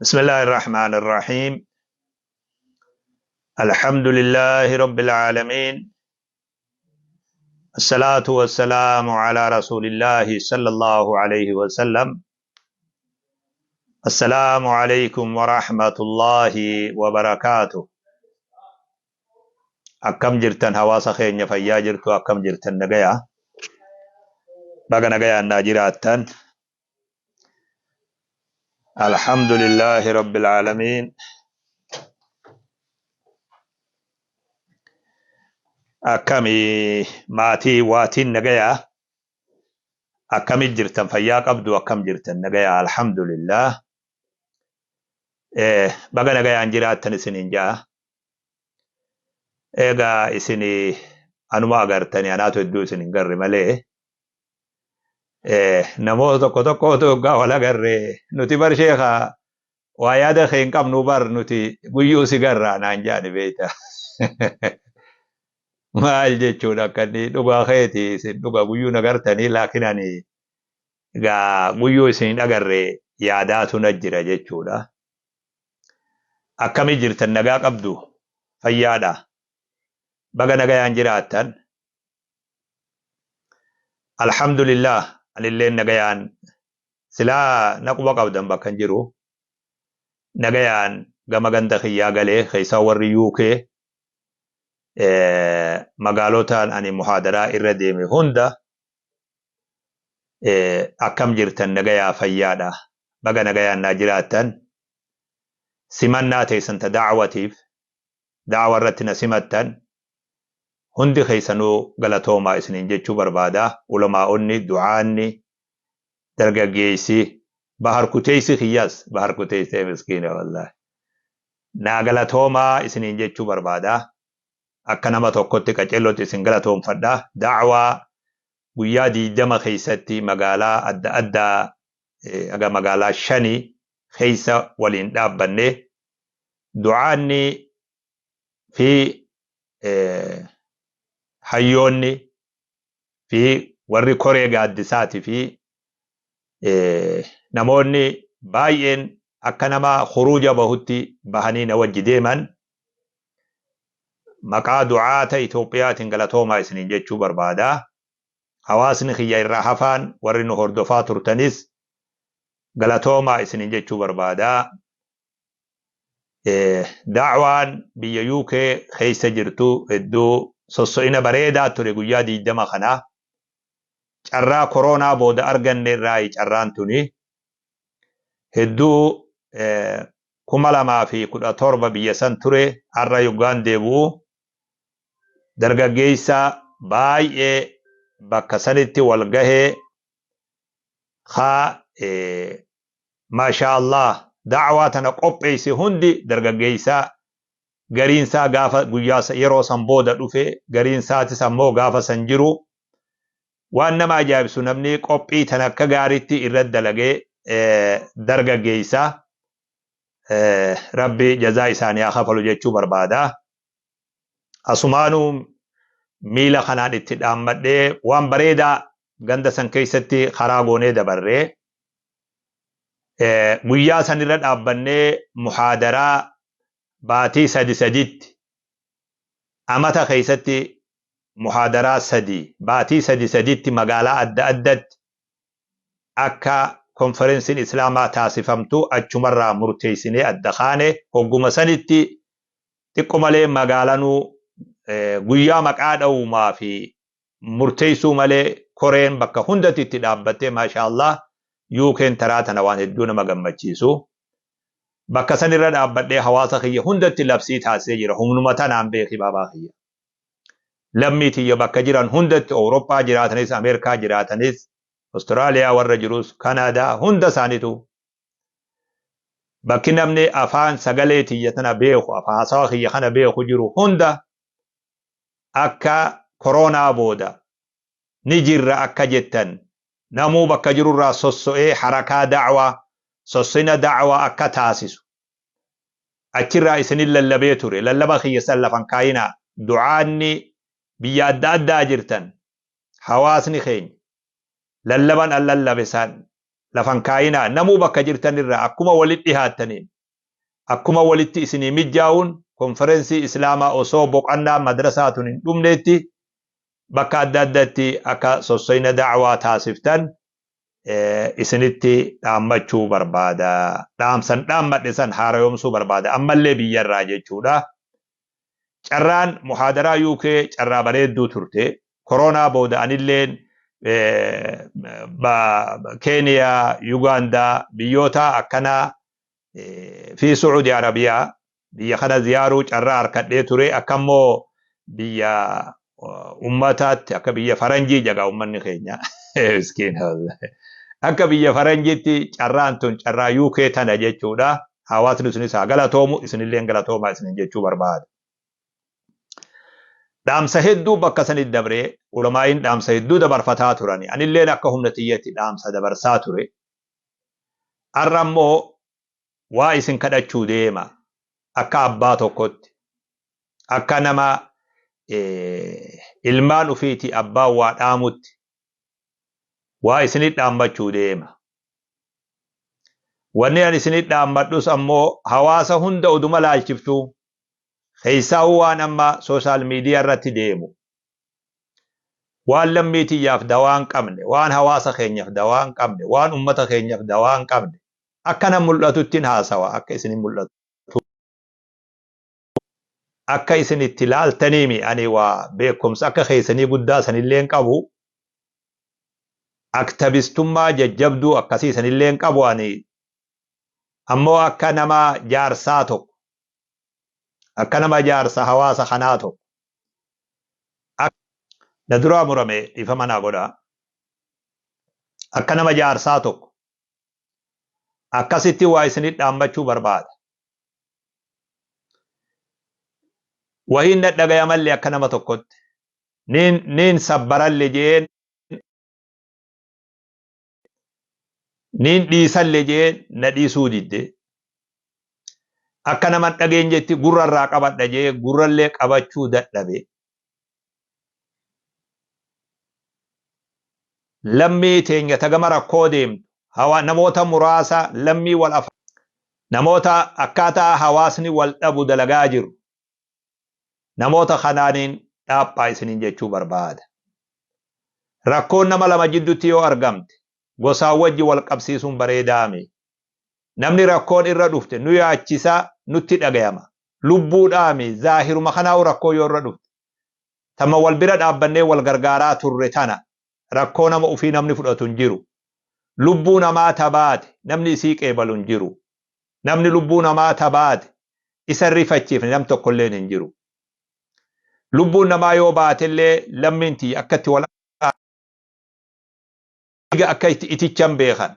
بسم الله الرحمن الرحيم. الحمد لله رب العالمين، الصلاة والسلام على رسول الله صلى الله عليه وسلم. السلام عليكم ورحمة الله وبركاته. Akkam jirtan hawaasa keenya? Fayyaa jirtu? Akkam jirtan? Nagayaa? Baga nagayaan naa jiraattan. الحمد لله رب العالمين. Akkami maatii waatiin? Nagayaa? Akkami jirtan? Fayyaa qabdu? Akkam jirtan? Nagayaa? Alhamdulillah. Baga nagayaan jiraattan isiniin jaa. Egaa isin anuma agartani, anaatu hedduu isin hin garre malee, namoota tokko tokkotu hoggaa wal agarre, "Nuti bar sheeka waa yaada kee hin qabnu bar, nuti guyyuu si garraa," naan jaani. Beeyta maal jechuudha? Akka inni dhugaa keeti, isin dhuga guyyuu nagartanii, laakiin ani egaa guyyuu isin hin agarre yaadaatu na jira jechuudha. Akkamii jirtan? Nagaa qabdu? Fayyaadha? Baga nagayaan jiraattan. Alhamdulillah, anilleen nagayaan silaa naquba qabdan bakka hin jiru. Nagayaan gama ganda kiyyaa galee, keessaa warri UK magaalotaan ani muhaadaraa irra deeme hunda akkam jirtan? Nagayaa? Fayyaadha? Baga nagayaan naa jiraattan. Simannaa teessan ta da'awatiif da'awa irratti na simattan hundi keessanuu galatoomaa isiniin jechuu barbaada. Ulamaa'onni, du'aanni, dargaggeessi bahar kuteessi kiyyaas, bahar kuteessee miskiina, wallaahi naa galatoomaa isiniin jechuu barbaada. Akka nama tokkotti qacellotti isin galatoomfadha. Da'awaa guyyaa 20 keessatti magaalaa adda addaa aga magaalaa shanii keessa waliin dhaabbanne, du'aanni fi hayyoonni fi warri koree gaaddisaati fi namoonni baay'een akka nama khuruuja bahutti bahanii na wajji deeman, maqaa du'aata Itoophiyaatiin galatoomaa isiniin jechuu barbaada. Hawaasni kiyya irraa hafaan warri nu hordofaa turtanis galatoomaa isiniin jechuu barbaada. Da'waan biyya UK keessa jirtu hedduu sosso'ina bareedaa ture guyyaa 20 kana. Carraa koronaa booda arganne irraa carraan tuni hedduu. 2017 biyya san ture. Har'a yoggaan deebi'u dargaggeessa baay'ee bakka sanitti wal gahee haa, maashaa Allah, da'waa tana qopheesse hundi dargaggeessa. Gariinsaa gaafa guyyaa yeroo san booda dhufe, gariinsaatis ammoo gaafa san jiru. Waan nama ajaa'ibsu, namni qophii tana akka gaariitti irratti dalagee dargaggeessa. Rabbi jazaa isaanii haa kafalu jechuu barbaada. Asumaanuu miila kanaan itti dhaammadhee waan bareedaa ganda san keessatti karaa goonee dabarree, guyyaa sanirra dhaabbannee muhaadaraa baatii sadi saditti, amata keessatti muhaadaraa sadi baatii sadi saditti magaalaa adda addatti akka konferensiin islaamaa taasifamtu achumarraa murteessinee adda kaane. Hogguma sanitti xiqqo malee magaalanuu guyyaa maqaa dha'uumaa fi murteessuu malee koreen bakka hundatti itti dhaabbattee, maasha Allah, UK'n taraa tana waan hedduu nama gammachiisu. Bakka sanirra dhaabbadhee hawaasa kiyya hundatti labsii taasisee jira. Humnuma tanaan beeki baabaa kiyya. Lammii tiyya bakka jiran hundatti, Awurooppaa jiraatanis, Ameerikaa jiraatanis, Awustiraaliyaa warra jirus, Kanaadaa, hunda isaaniitu bakki namni afaan sagalee tiyya tana beeku, afaan haasawa kiyya kana beeku jiru hunda, akka koronaa booda ni jirra akka jettan, namuu bakka jirurraa sosso'ee harakaa da'waa, sossina da'waa akka taasisu achirraa isinin lallabee ture. Lallaba kiyya san lafan kaayinaa. Du'aanni biyya adda addaa jirtan, hawaasni keenya, lallaban an lallabe san lafan kaayinaa. Namuu bakka jirtan irraa akkuma walit dhihaattaniin Akkuma walitti isinii mijjaa'uun konferensii Islaamaa osoo boqannaa madrasaa tun hin dhumneetti bakka adda addatti akka sossoyna da'waa taasiftan isinitti dhaammachuu barbaada. Dhaamsan dhaammadhe san haarayoomsuu barbaada. Ammallee biyyarraa jechuudha. Carraan muhaadaraa UK carraa bareedduu turte. Koronaa booda anilleen Keeniyaa, Yugaandaa, biyyoota akkanaa fi Su'uudi Arabiyaa biyya kana ziyaaruu carraa harkadhee ture. Akkammoo biyya ummataatti akka biyya faranjii jagaa ummanni keenya. Miskiina. Akka biyya faranjiitti carraan tun carraa UK tana jechuudha. Hawaasni sunis haa galatoomu, isinillee galatoomaa isinin jechuu barbaada. Dhaamsa hedduu bakka sanitti dabree ulamaa'iin dhaamsa hedduu dabarfataa turani. Anilleen akka humna tiyyatti dhaamsa dabarsaa ture. Har'a immoo waa isin kadhachuu deema. Akka abbaa tokkotti. Akka nama ilmaan ufiiti abbaan waa dhaamutti. Waa isinit dhaammachuu deema. Wanni ani isinit dhaammadhus ammoo hawaasa hunda oduma laalchiftuu keessaa'uu waan amma social media irratti deemu waan lammii tiyyaaf dawaa hin qabne, waan hawaasa keenyaaf dawaa hin qabne, waan ummata keenyaaf dawaa hin qabne akka na mul'atuttin haasawa akka isin mul'atu akka isin itti laaltaniimi ani waa beekumsa akka keessanii guddaa sanillee hin qabu aktabistummaa jajjabduu akkasii sanillee hin qabu ani ammoo akka nama jaarsaa tokko akka nama jaarsa hawaasa kanaa tokko na duraa murame dhiifama naa godhaa akka nama jaarsaa tokko akkasitti waa isinit dhaammachuu barbaada. Wahiin na dhagayamallee akka nama tokkotti niin sabbaralle jeen niin dhiisalle jeen na dhiisuu didde. Akka nama hin dhageenyetti gurra irraa qabadha jee gurrallee qabachuu dadhabe. Lammii teenya ta gama rakkoo deemtu hawa namoota muraasa lammii wal afa namoota akkaataa hawaasni wal dhabu dalagaa jiru namoota kanaaniin dhaaphaa isiniin jechuu barbaada. Rakkoon nama lama jiddutti yoo argamte gosaan wajji wal qabsiisuun bareedaami. Namni rakkoon irra dhufte nu yaachisa nutti dhagayama. Lubbuudhaami zaahiruma kanaa'u rakkoo yoo irra dhufte. Tama wal bira dhaabbannee wal gargaaraa turre tana rakkoo nama ufii namni fudhatu hin jiru. Lubbuu namaa tabaate namni isii qeebalu hin jiru. Namni lubbuu namaa tabaate isa hin rifachiifne nam tokkolleen hin jiru. Lubbuun namaa yoo baatellee lammiin tiyya akka itti wal dhiiga akka itti itichan beekan.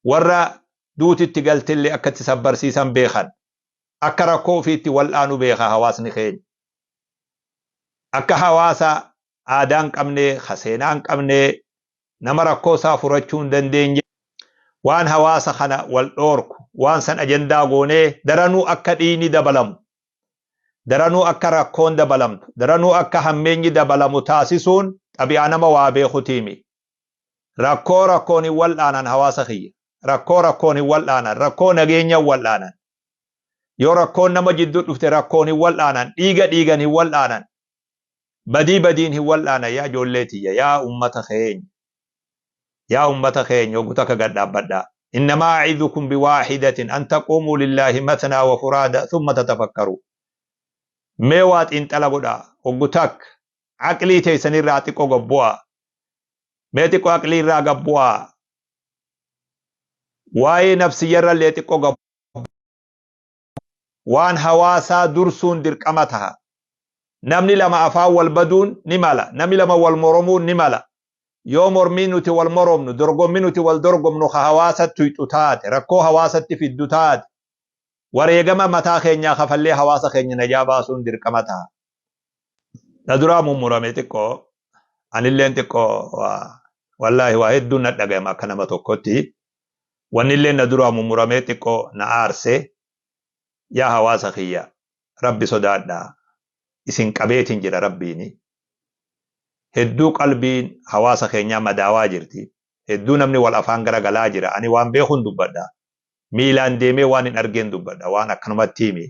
Warra duutitti galtellee akka itti sabbarsiisan beekan. Akka rakkoo ofiitti wal'aanu beeka hawaasni keenya. Akka hawaasa aadaa hin qabnee, ka seenaa hin qabnee, nama rakkoo isaa furachuu hin dandeenye, waan hawaasa kana wal dhoorku, waan san ajandaa goonee daranuu akka dhiigni dabalamu, daranuu akka rakkoon dabalamtu, daranuu akka hammeenyi dabalamu taasisuun xabi'aa nama waa beekutiimi. Rakkoo rakkoon hin wal'aanan hawaasa kiyya. Rakkoo rakkoon hin wal'aanan. Rakkoo nageenyan wal'aanan. Yoo rakkoon nama jidduu dhufte rakkoon hin wal'aanan. Dhiiga dhiigan hin wal'aanan. Badii badiin hin wal'aanan yaa ijoollee tiyya yaa ummata keenya. Yaa ummata keenya hoggu takka gad dhaabbadhaa. Innamaa a'idukum biwaahidatin an taquumuu lillaahi mathnaa wa furaada thumma tatafakkaruu. Mee waa xiinxala godhaa. Hoggu takka aqlii teessanirraa xiqqoo gad bu'aa. Mee xiqqoo aqlii irraa gad bu'aa. Waa'ee nafsiyyarrallee xiqqoo gad waan hawaasaa dursuun dirqama taha. Namni lama afaan wal baduun ni mala. Namni lama wal moromuun ni mala. Yoo mormii nuti wal moromnu, dorgommi nuti wal dorgomnu ka hawaasa tuyxu taate, rakkoo hawaasatti fiddu taate, wareegama mataa keenyaa kafallee hawaasa keenya najaa baasuun dirqama taha. Na duraa mummurame xiqqoo anilleen xiqqoo wallaahi waa hedduun na dhagayama akka nama tokkotti wannilleen na duraa mummuramee xiqqoo na aarse yaa hawaasa kiyya rabbi sodaadhaa isin qabeetiin jira rabbiini hedduu qalbiin hawaasa keenyaa madaawaa jirti hedduu namni wal afaan gara galaa jira ani waan beekuun dubbadha. Miilaan deemee waan hin argeen dubbadha. Waan akkanumatti himi.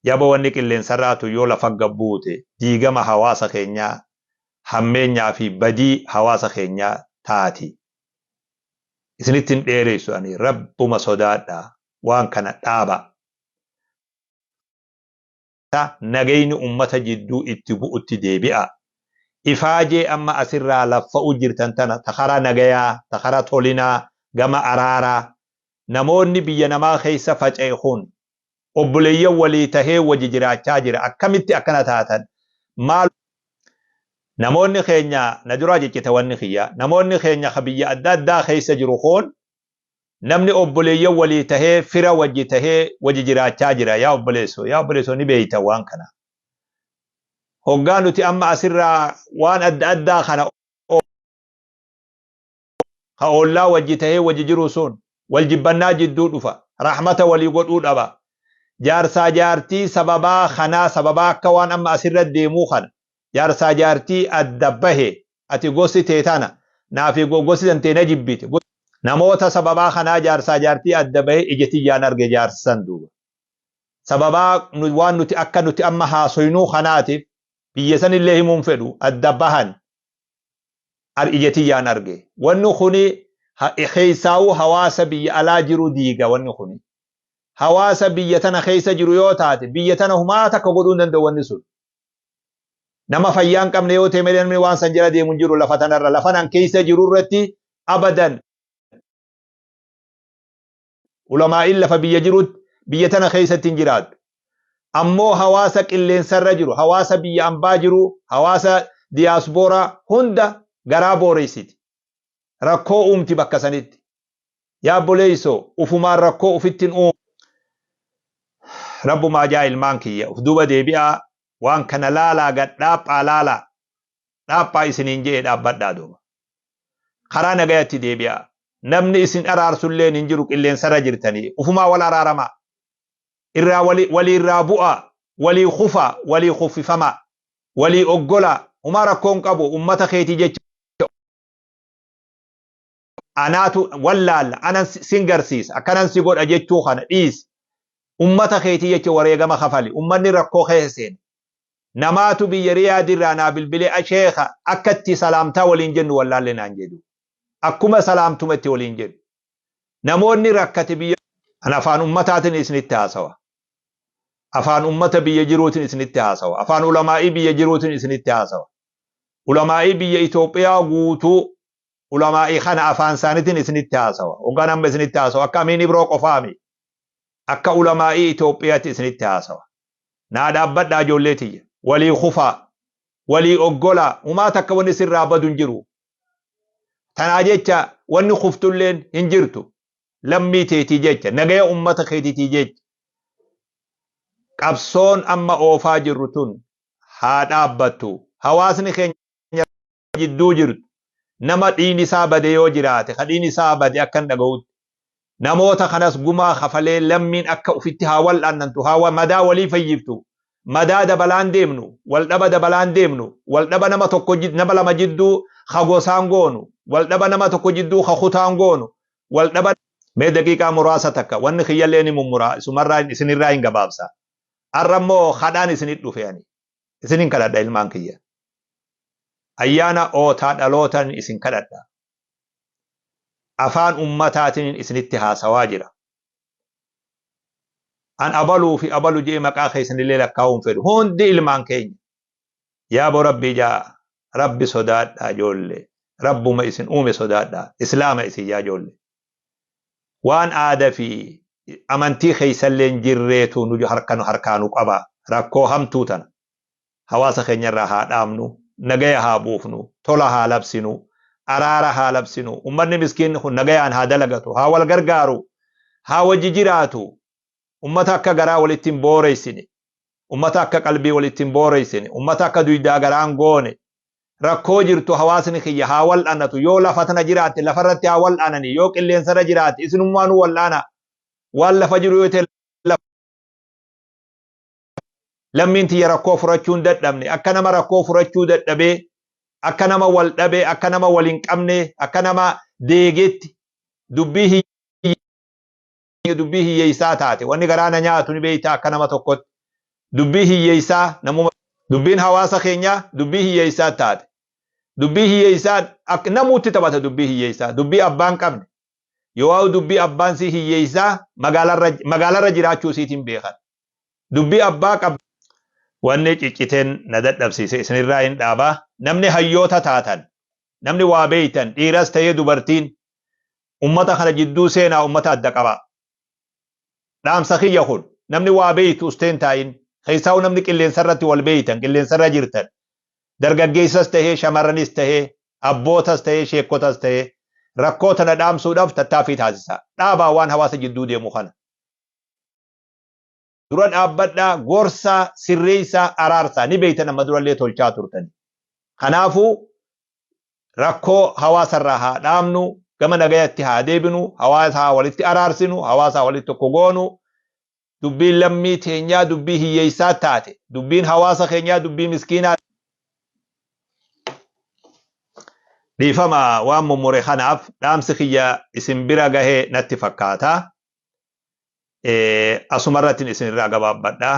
Yaboo wanni qilleensarraatu yoo lafa gabbuute diigama hawaasa keenyaa, hammeenyaa fi badii hawaasa keenyaa taati. Isinitti hin dheereysu ani Rabbuma sodaadha waan kana dhaaba. Nagayni ummata jidduu itti bu'utti deebi'a. Ifaajee amma asirraa laffa'u jirtan tana ta karaa nagayaa, ta karaa tolinaa, gama araaraa namoonni biyya namaa keessa faca'e kun obboleeyyan walii tahee wajji jiraachaa jira. Akkamitti akkana taatan? Maal namoonni keenya na duraa ciccite wanni kiyya. Namoonni keenya ka biyya adda addaa keessa jiru kun namni obboleeyyan walii tahee fira wajji tahee wajji jiraachaa jira. Yaa obboleessoo, yaa obboleessoo ni beeyta waan kana. Hoggaa nuti amma asirraa waan adda addaa kana ka ollaa wajji tahee wajji jiru sun wal jibbannaa jidduu dhufa. Rahmata walii godhuu dhaba. Jaarsaa jaartii sababaa kanaa sababaa akka waan amma asirra deemuu kana jaarsaa jaartii adda bahe ati gosti tee tana naafi gosti tantee na jibbite. Namoota sababaa kanaa jaarsaa jaartii adda bahe ija tiyyaan arge jaarsan duuba. Sababaa waan nuti akka nuti amma haasoynuu kanaatiif biyya sanillee himuun fedhu adda bahan ija tiyyaan arge. Wanni kuni keessaawuu hawaasa biyya alaa jiru diiga wanni kuni. Hawaasa biyya tana keessa jiru yoo taate biyya tana humaa takka godhuu hin danda'u wanni sun. Nama fayyaa hin qabne yoo ta'e malee namni waan san jala deemu hin jiru lafa tanarra. Lafa nan keessa jiru irratti abadan. Ulamaa'iin lafa biyya jirutti biyya tana keessatti hin jiraattu. Ammoo hawaasa qilleensarra jiru, hawaasa biyya ambaa jiru, hawaasa diyaasbooraa hunda garaa booreessiti. Rakkoo uumti bakka sanitti. Yaa obboleessoo ufumaan rakkoo ufitti hin uumu. Rabbumaa jaa ilmaan kiyya uf duuba deebi'aa waan kana laalaa gad dhaaphaa laalaa dhaaphaa isiniin je'e dhaabbadhaa duuba. Karaa nagayatti deebi'aa. Namni isin araarsulleen hin jiru qilleensarra jirtanii ufumaa wal araaramaa. Irraa waliirraa bu'aa, walii kufaa, walii kuffifamaa, walii oggolaa, humaa rakkoon qabu ummata keetii jecha anaatu wallaalla anan sin garsiisa akkanan si godha jechuu kana dhiisi. Ummata keetii jecha wareegama kafali. Ummanni rakkoo keessa seene. Namaatu biyya Riyaad irraa naa bilbilee asheeka akka itti salaamtaa waliin jennu wallaalle naan jedhu. Akkuma salaamtuma itti waliin jedhu. Namoonni rakkate biyya an afaan ummataatiin isinitti haasawa. Afaan ummata biyya jiruutiin isinitti haasawa. Afaan ulamaa'ii biyya jiruutiin isinitti haasawa. Ulamaa'ii biyya Itoophiyaa guutuu ulamaa'ii kana afaan isaaniitiin isinitti haasawa. Hoggaan amma isinitti haasawa akka Amiin Ibroo qofaami. Akka ulamaa'ii Itoophiyaatti isinitti haasawa. Naa dhaabbadhaa ijoollee tiyya. Walii kufaa. Walii oggolaa. Humaa takka wanni sirraa badu hin jiru. Tanaa jecha wanni kuftulleen hin jirtu. Lammii teetii jecha, nagaya ummata keetiitii jecha. Qabsoon amma oofaa jirru tun haa dhaabbattu. Hawaasni keenya jidduu jirtu nama dhiigni isaa bade yoo jiraate ka dhiigni isaa bade akka hin dhaga'utti namoota kanas gumaa kafalee lammiin akka ufitti haa wal'aannantu haa madaa walii fayyiftu madaa dabalaan deemnu waldhaba dabalaan deemnu waldhaba nama tokko nama lama jidduu ka gosaan goonu waldhaba nama tokko jidduu ka kutaan goonu waldhaba mee daqiiqaa muraasa takka wanni kiyyallee ni mummuraa isumarraa isinirraa hin gabaabsa har'a immoo kadhaan isinit dhufe ani isinin kadhadha ilmaan kiyya ayyaana ootaa dhalootan isin kadhadha afaan ummataatiin isinitti haasawaa jira an abaluu fi abalu je'ee maqaa keessanillee lakkaa'uun fedhu hundi ilmaan keenya yaabo rabbii jaa rabbi sodaadhaa ijoollee rabbuma isin uume sodaadhaa islaama isin yaa ijoollee waan aada fi amantii keessallee hin jirreetu nu harka nu harkaa nu qaba rakkoo hamtuu tana hawaasa keenyarraa haa dhaabnu nagaya haa buufnu tola haa labsinu araara haa labsinu ummanni miskiinni kun nagayaan haa dalagatu haa wal gargaaru haa wajji jiraatu ummata akka garaa walitti hin booreysine ummata akka qalbii walitti hin booreysine ummata akka duydaa garaan goone rakkoo jirtu hawaasni kiyya haa wal'aanatu yoo lafa tana jiraatte lafarratti haa wal'aananii yoo qilleensarra jiraatte isinummaanuu wal'aana waan lafa jiru yoo ta'e lammiin tiyya rakkoo furachuu hin dadhabne akka nama rakkoo furachuu dadhabee akka nama wal dhabee akka nama wal hin qabne akka nama deegetti dubbii Dubbii hiyyeessaa taate wanni garaa na nyaatu ni beeyta akka nama tokkotti. Dubbii hiyyeessaa namuma dubbiin hawaasa keenyaa dubbii hiyyeessaa taate. Dubbii hiyyeessaa akka namuutti taphata dubbii hiyyeessaa dubbii abbaan qabne. Yoo dubbii abbaan si hiyyeessaa magaalarra jiraachuu isiitiin beekan. Dubbii abbaa qab wanni cicciteen na dadhabsiise isinirraa hin dhaabaa. Namni hayyoota taatan namni waa beeytan dhiiras ta'ee dubartiin ummata kana jidduu seenaa ummata adda qabaa. Dhaamsa kiyya kun namni waa beeytu usteen taa'in keessaa'u namni qilleensarratti wal beeytan qilleensarra jirtan dargaggeessas tahee shamarranis tahee abbootas tahee sheekotas tahee rakkoo tana dhaamsuudhaaf tattaaffii taasisa. Dhaabaa waan hawaasa jidduu deemu kana. Dura dhaabbadhaa gorsaa sirreessaa araarsaa ni beeytan amma durallee tolchaa turtan. Kanaafuu rakkoo hawaasarraa haa dhaamnu gama nagayatti haa deebinu hawaasa haa walitti araarsinu hawaasa haa walitti tokko goonu dubbiin lammii teenyaa dubbii hiyyeessaa taate dubbiin hawaasa keenyaa dubbii miskiinaa. Dhiifama waan mummure kanaaf dhaamsi kiyya isin bira gahee natti fakkaata. Asumarratti isin irraa gabaabbadha.